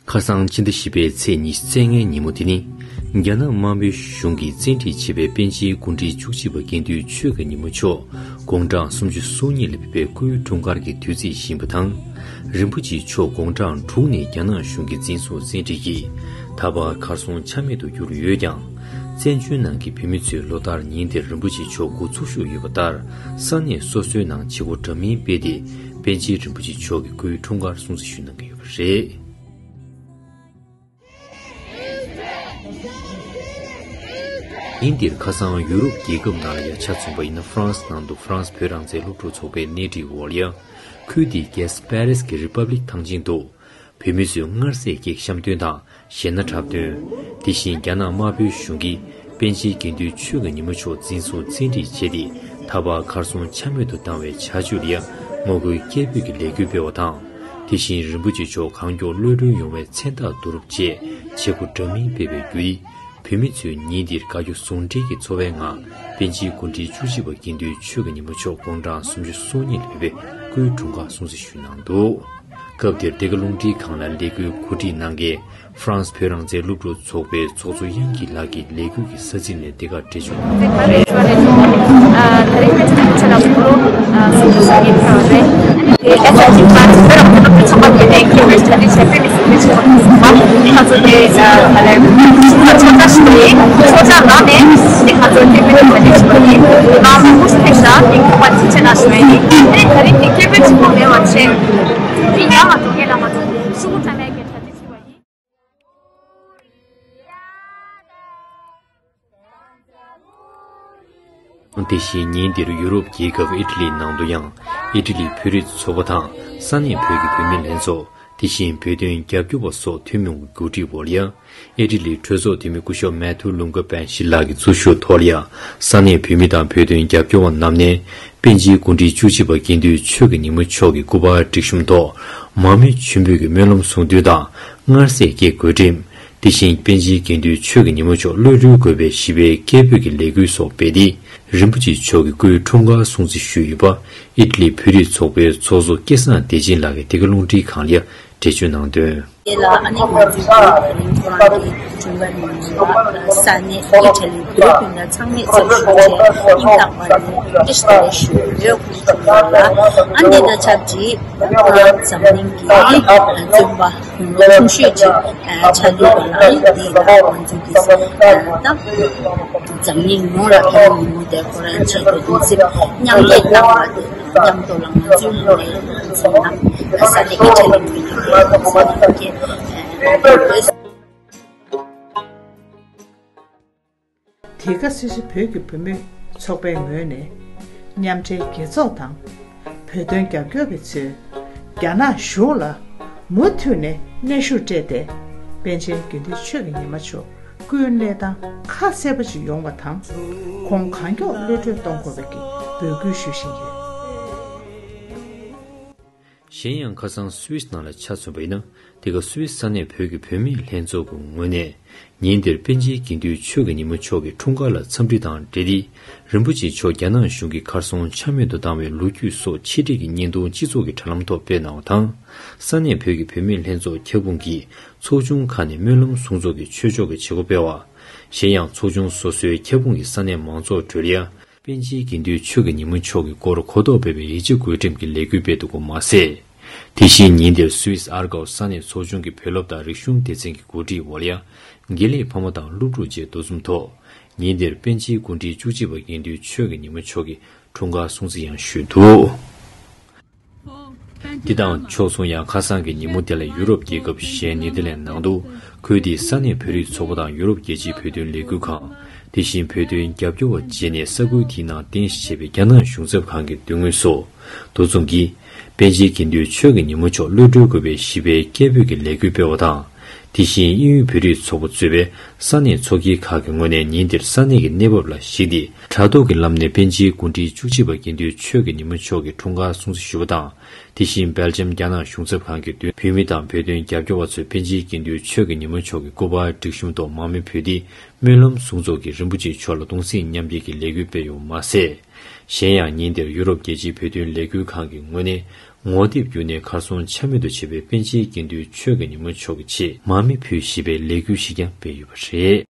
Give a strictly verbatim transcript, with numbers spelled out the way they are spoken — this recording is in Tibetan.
ཁ་སང་ཕྱི་ཟླ་བཞི་པའི་ཚེས་ཉི་ཤུ་རྩ་ལྔའི་ཉིན་མོ་དེ་ནི། རྒྱ་ནག་དམར་པོའི་གཞུང་གིས་བཙན་ཁྲིད་བྱས་པའི་པཎ་ཆེན་སྐུ་ཕྲེང་བཅུ་གཅིག་པ་དགེ་འདུན་ཆོས་ཀྱི་ཉིན་མོ་མཆོག་དགུང་གྲངས་སུམ་ཅུ་སོ་གཉིས་ལ་ཕེབས་པའི་སྐུའི་འཁྲུངས་སྐར་གྱི་དུས་ཚིགས་ཡིན་པ་དང་། རིན་པོ་ཆེ་མཆོག་དགུང་གྲངས་དྲུག་ནས་རྒྱ་ནག་གཞུང་གིས་འཛིན་བཟུང་བཙན་ཁྲིད་ཀྱིས་ད་བར་གར་སོང་ཆ་མེད་དུ་གྱུར་ཡོད་ཀྱང་། བཙན་བྱོལ་ནང་གི་བོད་མི་ཚོས་ལོ་ལྟར་ཉིན་དེར་རིན་པོ་ཆེ་མཆོག་འགོ་ཚུགས་བཞུགས་ཡོད་པ་ལྟར། ས་གནས་སོ་སོའི་ནང་བྱེད་སྒོ་འདྲ་མིན་སྤེལ་ཏེ། པཎ་ཆེན་རིན་པོ་ཆེ་མཆོག་གི་སྐུའི་འཁྲུངས་སྐར་སྲུང་བརྩི་ཞུས་གནང་གི་ཡོད་པ་རེད། ཉིན་འདིར་ཁ་སང་ཡུ་རོབ་རྒྱལ་ཁབ་ནང་ལ་ཡ་ཆ་མཚོན་པ་ཡིན་ན། ཧྥ་རན་སི་ནང་དུ་ཧྥ་རན་སི་བོད་རང་བཙན་སློབ་ཕྲུག་ཚོགས་པའི་གནས་འདྲིའི་འོག་ལ་ཡ། ཁུལ་དེའི་རྒྱལ་ས་པེ་རིས་ཀྱི་རི་པབ་ལིག་ཐང་ཆེན་དུ། བོད་མི་ཚོས་མངར་ཟས་ཀྱི་བཤམས་སྟོན་དང་གཞས་སྣ་འཁྲབ་སྟོན། དེ་བཞིན་རྒྱ་ནག་དམར་པོའི་གཞུང་གིས་པཎ་ཆེན་དགེ་འདུན་ཆོས་ཀྱི་ཉིན་མོ་མཆོག་འཛིན་བཟུང་བཙན་ཁྲིད་བྱས་ཏེ། ད་བར་གར་སོང་ཆ་མེད་དུ་བཏང་བའི་བྱ་སྤྱོད་ལ་ཡ་ངོ་རྒོལ་སྐད་འབོད་ཀྱི་ལས་འགུལ་སྤེལ་བ་དང་། དེ་བཞིན་རིན་པོ་ཆེ་མཆོག་གང་མགྱོགས་གློད་གྲོལ་ཡོང་བའི་མཚན་རྟགས་བསྡུ་རུབ་བཅས་བྱེད་སྒོ་འདྲ་མིན་སྤེལ་བའི་བརྒྱུད། བོད་མི་ཚོས་ཉིན་འདིར་དགའ་སྐྱོ་ཟུང་འབྲེལ་གྱི་ཚོར་བའི་ངང་པཎ་ཆེན་སྐུ་ཕྲེང་བཅུ་གཅིག་པ་དགེ་འདུན་ཆོས་ཀྱི་ཉིན་མོ་མཆོག་དགུང་གྲངས་སུམ་ཅུ་སོ་གཉིས་ལ་ཕེབས་པའི་སྐུའི་འཁྲུངས་སྐར་སྲུང་བརྩི་ཞུས་གནང་འདུག་སྐབས་དེར་འདི་ག་རླུང་འཕྲིན་ཁང་ལ་ལས་འགུལ་གོ་སྒྲིག་གནང་མཁན་ཧྥ་རན་སི་བོད་རང་བཙན་སློབ་ཕྲུག་ཚོགས་པའི་ཚོགས་གཙོ་དབྱངས་སྐྱིད་ལགས་ཀྱིས་ལས་འགུལ་གྱི་ས་ཚིགས་ནས་འདི་གར་འགྲེལ་བརྗོད་གནང་འདུག་དེ་བཞིན་ཉིན་འདིར་ཡུ་རོབ་རྒྱལ་ཁབ་ཨི་ཊ་ལིའི་ནང་དུ་ཡང་ཨི་ཊ་ལིའི་བོད་རིགས་ཚོགས་པ་དང་ས་གནས་བོད་ཀྱི་བུད་མེད་ལྷན་ཚོགས། དེ་བཞིན་བོད་དོན་རྒྱབ་སྐྱོར་བ་སོགས་ཐུན་མོང་གི་གོ་སྒྲིག་འོག་ལ་ཡ། ཨི་ཊ་ལིའི་གྲོས་ཚོགས་འཐུས་མི་སྐུ་ཞབས་མེ་ཐུ་ལུང་ག་པན་ཤི་ལགས་ཀྱི་གཙོ་བཞུགས་ཐོག་ལ་ཡ། ས་གནས་བོད་མི་དང་བོད་དོན་རྒྱབ་སྐྱོར་བ་རྣམས་ནས་པཎ་ཆེན་སྐུ་ཕྲེང་བཅུ་གཅིག་པ་དགེ་འདུན་ཆོས་ཀྱི་ཉིན་མོ་མཆོག་གི་སྐུ་པར་སྒྲིག་གཤོམ་ཐོག་མང་མོས་མཆོད་འབུལ་གྱི་སྨོན་ལམ་གསུང་འདོན་དང་མངར་ཟས་ཀྱི་བགོ་འགྲེམས། དེ་བཞིན་པཎ་ཆེན་དགེ་འདུན་ཆོས་ཀྱི་ཉིན་མོ་མཆོག་གློད་གྲོལ་དགོས་པའི་ཞི་བའི་སྐད་འབོད་ཀྱི་ལས་འགུལ་སོགས་སྤེལ་ཏེ། རིན་པོ་ཆེ་མཆོག་གི་སྐུའི་འཁྲུངས་སྐར་སྲུང་བརྩི་ཞུས་ཡོད་པ། ཨི་ཊ་ལིའི་བོད་རིགས་ཚོགས་པའི་ཚོགས་གཙོ་སྐལ་བཟང་བདེ་ཆེན་ལགས་ཀྱིས་འདི་ག་རླུང་འཕྲིན་ཁང་ལ་འགྲེལ་བརྗོད་གནང་དོན། དེ་ལ་ཨ་ནེ་ཁོང་ཚོའི་ཁོ་རང་གི་འཁྲུངས་སྐར་ཉིན་མོ་ལ་ས་གནས་ཨི་ཊ་ལིའི་བོད་རིགས་སྤུན་ཟླ་ཚང་མས་ཚོགས་ཞུགས་བྱས་སྙིང་ཐག་པ་ནས་བཀྲ་ཤིས་བདེ་ལེགས་ཞུ་ཡོད། སྐུ་ཕྲེང་ལ་ཨ་ནེ་དང་ཆབས་ཅིག་ཁོ་རང་འཛམ་གླིང་གི་བཙུན་པ་དགུང་ལོ་ཆུང་ཤོས་ཅིག་ཆགས་ཡོད་པ་ལ་ཨ་ནེ་དེ་ལ་ང་ཚོ་གི་ད་འཛམ་གླིང་ཡོངས་ལ་ཨ་ནེ་ཉིན་མོ་དེ་ཁོ་རང་ཆེད་དུ་གདུང་སེམས་མཉམ་སྐྱེད་གནང་བ་དེ། མཉམ་དུ་ལ་ང་ཚོའི་ངོས་ནས་ང་ཚོའི་ནང་ས་གནས་ཨི་ཊ་ལི་མི་རིགས་ཀྱི་ཚོགས་པ་དེ་ག་སེ་སེ་བོད་ཀྱི་བུད་མེད་ཚོགས་པའི་ངོས་ནས་མཉམ་འབྲེལ་རྒྱལ་ཚོགས་དང་བོད་དོན་རྒྱབ་སྐྱོར་བ་ཚོས་རྒྱ་ནག་གཞུང་ལ་མུ་མཐུད་ནས་སྙན་ཞུ་སྤྲད་དེ། པཎ་ཆེན་དགེ་འདུན་ཆོས་ཀྱི་ཉི་མ་མཆོག་སྐུའི་གནས་སྟངས་ཁ་གསལ་པོ་ཅིག་ཡོང་བ་དང་། ཁོང་གང་མགྱོགས་གློད་གྲོལ་གཏོང་དགོས་པའི་འབོད་སྐུལ་ཞུ་བཞིན་ཡོད། གཞན་ཡང་ཁ་སང་སུད་སི་ནང་ལ་ཆ་མཚོན་པ་ཡིན་ན། དེ་ག་སུད་སི་ས་གནས་བོད་ཀྱི་བུད་མེད་ལྷན་ཚོགས་ཀྱི་ངོས་ནས་ཉིན་དེར་པཎ་ཆེན་དགེ་འདུན་ཆོས་ཀྱི་ཉིན་མོ་མཆོག་གི་འཁྲུངས་སྐར་ལ་འཚམས་འདྲི་དང་འབྲེལ་ཏེ། རིན་པོ་ཆེ་མཆོག་རྒྱ་ནག་གཞུང་གིས་གར་སོང་ཆ་མེད་དུ་བཏང་བའི་ལོ་རྒྱུས་སོགས་ཆེད་སྒྲིག་གི་བརྙན་ཐུང་སྤྱི་ཚོགས་ཀྱི་དྲ་ལམ་ཐོག་སྤེལ་གནང་བ་དང་། ས་གནས་བོད་ཀྱི་བུད་མེད་ལྷན་ཚོགས་ཁྱབ་ཁོངས་ཀྱི་ཚོགས་ཆུང་ཁག་ནས་སྨོན་ལམ་གསུང་ཚོགས་ཀྱི་ཆོས་ཕྱོགས་ཀྱི་བྱེད་སྒོ་སྤེལ་བ། གཞན་ཡང་ཚོགས་ཆུང་སོ་སོའི་ཁྱབ་ཁོངས་ཀྱི་ས་གནས་མང་ཚོགས་ཁྲོད་ལ་ཡང་། པཎ་ཆེན་དགེ་འདུན་ཆོས་ཀྱི་ཉིན་མོ་མཆོག་གི་སྐོར་གོ་རྟོགས་སྤེལ་བའི་ཡིག་ཆ་འགོད་འགྲེམས་ཀྱི་ལས་འགུལ་སྤེལ་འདུག་པ་མ་ཟད། དེ་བཞིན་ཉིན་དེར་སུད་སི་ཨར་གའོ་ས་གནས་ཚོགས་ཆུང་གི་བོད་སློབ་དང་རིག་གཞུང་སྡེ་ཚན་གྱི་གོ་སྒྲིག་འོག་ལ་ཡང་། དགེ་ལས་ཕ་མ་དང་སློབ་ཕྲུག་བཅས་འདུ་འཛོམས་ཐོག་ཉིན་དེར་པཎ་ཆེན་སྐུ་ཕྲེང་བཅུ་གཅིག་པ་དགེ་འདུན་ཆོས་ཀྱི་ཉིན་མོ་མཆོག་གི་འཁྲུངས་སྐར་སྲུང་བརྩི་ཡང་ཞུས་འདུག་འདི་དང་ཕྱོགས་མཚུངས་ཡང་ཁ་སང་གི་ཉིན་མོ་དེ་ལ་ཡུ་རོབ་རྒྱལ་ཁབ་གཞན་ནེ་དར་ལན་ནང་དུ་ཁུལ་དེའི་ས་གནས་བོད་རིགས་ཚོགས་པ་དང་ཡུ་རོབ་རྒྱལ་སྤྱིའི་བོད་དོན་ལས་འགུལ་ཁང་། དེ་བཞིན་བོད་དོན་རྒྱབ་སྐྱོར་བ་བཅས་ནས་ས་ཁུལ་དེའི་ནང་རྟེན་གཞི་བྱས་པའི་རྒྱ་ནག་གཞུང་ཚབ་ཁང་གི་མདུན་ངོས་སུ་འདུ་འཛོམས་ཀྱིས་པཎ་ཆེན་དགེ་འདུན་ཆོས་ཀྱི་ཉིན་མོ་མཆོག་གློད་གྲོལ་དགོས་པའི་ཞི་བའི་སྐད་འབོད་ཀྱི་ལས་འགུལ་སྤེལ་བ་དང་། དེ་བཞིན་དབྱིན་ཡུལ་བོད་རིགས་ཚོགས་པ་གཙོས་པའི་ས་གནས་ཚོགས་སྒེར་ཁག་གི་ངོས་ནས་ཉིན་དེར་ས་གནས་ཀྱི་གནས་བབ་ལ་གཞིགས་ཏེ་དྲ་ཐོག་གི་ལམ་ནས་པཎ་ཆེན་སྐུ་ཕྲེང་བཅུ་གཅིག་པ་དགེ་འདུན་ཆོས་ཀྱི་ཉིན་མོ་མཆོག་གི་འཁྲུངས་སྐར་སྲུང་བརྩི་ཞུས་པ་དང་། དེ་བཞིན་སྦེལ་ཇམ་རྒྱ་ནག་གཞུང་ཚབ་ཁང་གི་མདུན་བོད་མི་དང་བོད་དོན་རྒྱབ་སྐྱོར་བ་ཚོས་པཎ་ཆེན་དགེ་འདུན་ཆོས་ཀྱི་ཉིན་མོ་མཆོག་གི་སྐུ་པར་སྒྲིག་གཤོམ་ཐོག་མང་མོས་ཕུལ་ཏེ་སྨོན་ལམ་གསུང་ཚོགས་ཀྱིས་རིན་པོ་ཆེ་མཆོག་ལ་གདུང་སེམས་མཉམ་སྐྱེད་ཀྱི་ལས་འགུལ་སྤེལ་ཡོད་པ་མ་ཟད། གཞན་ཡང་ཉིན་དེར་ཡུ་རོབ་རྒྱལ་སྤྱིའི་བོད་དོན་ལས་འགུལ་ཁང་གི་ངོས་ནས་ངོ་དེབ་བརྒྱུད་ནས་གར་སོང་ཆ་མེད་དུ་ཕྱིན་པའི་པཎ་ཆེན་དགེ་འདུན་ཆོས་ཀྱི་ཉིན་མོ་མཆོག་གི་ཆེད་མར་མེ་ཕུལ་ཞེས་པའི་ལས་འགུལ་ཞིག་ཀྱང་སྤེལ་ཡོད་པ་རེད།